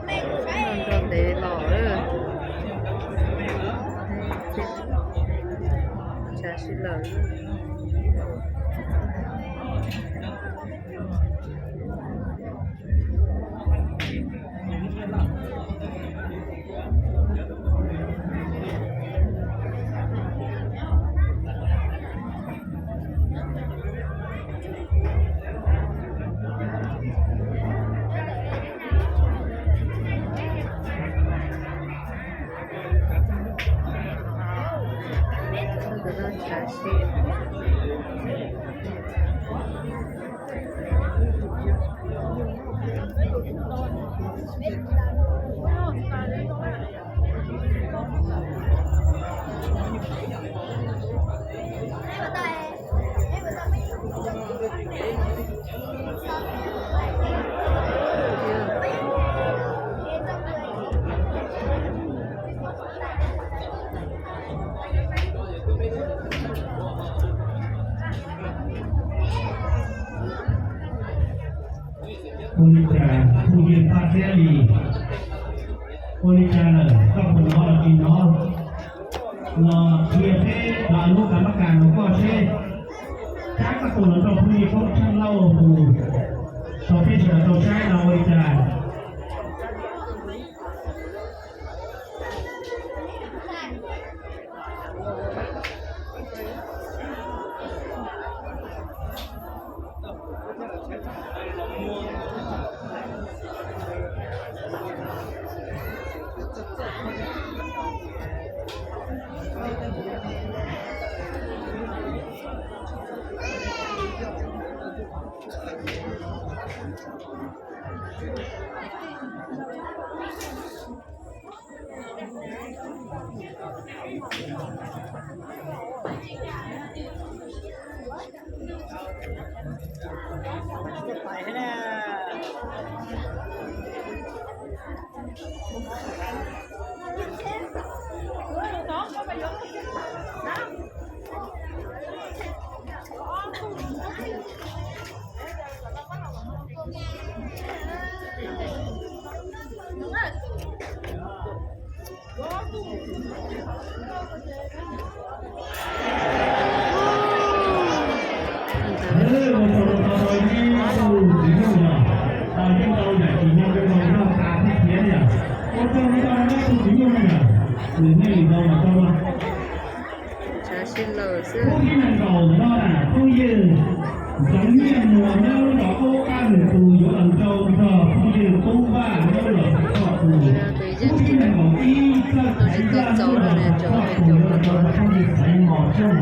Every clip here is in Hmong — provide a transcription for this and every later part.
Nrog ntev los lawm. Tsav sib laws. Ua li cas phooj ywg Paj Txiab Lis, ua li cas lawm, koj puas hnov los tsis hnov? Los qhia peb los lub kas mab kas rau koj seb, tsab koj tus los nrog phooj ywg Koob Tsheej Lauj tus, tau peb sawv daws tau saib no ua li cas? Ua tsaug ntau ntau ib tug txiv nyuj yog tas thiab thiab yog, ua tsaug ntau ntau ib tug txiv nyuj yog, nws nej lwm ntau mas tau. Phooj ywg nees nkaum no na, phooj ywg Ntxoov Nyiaj Muas nyob lub zos Qub Qab Nws tus yuav los nrau nrog phooj ywg Tub Vaj nyob lub zos Xaiv Khoj tus, phooj ywg nees nkaum ib Txawj Xaiv Yaj nyob lub zos Xaiv Khoj tus yuav los nrau nrog phooj ywg Xaiv Mos Xyooj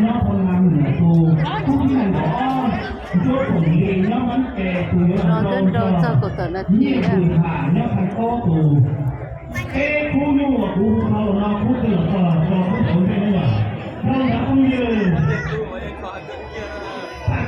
nyob Phoo Nam Nws tus, phooj ywg nees nkaum ob Ntsuab Koom Lis nyob Mab Ke tus yuav los nrau nrog Nyiaj Kws Tham nyob Thaj Kaub tus. Peb khub nyuj uas kuv hu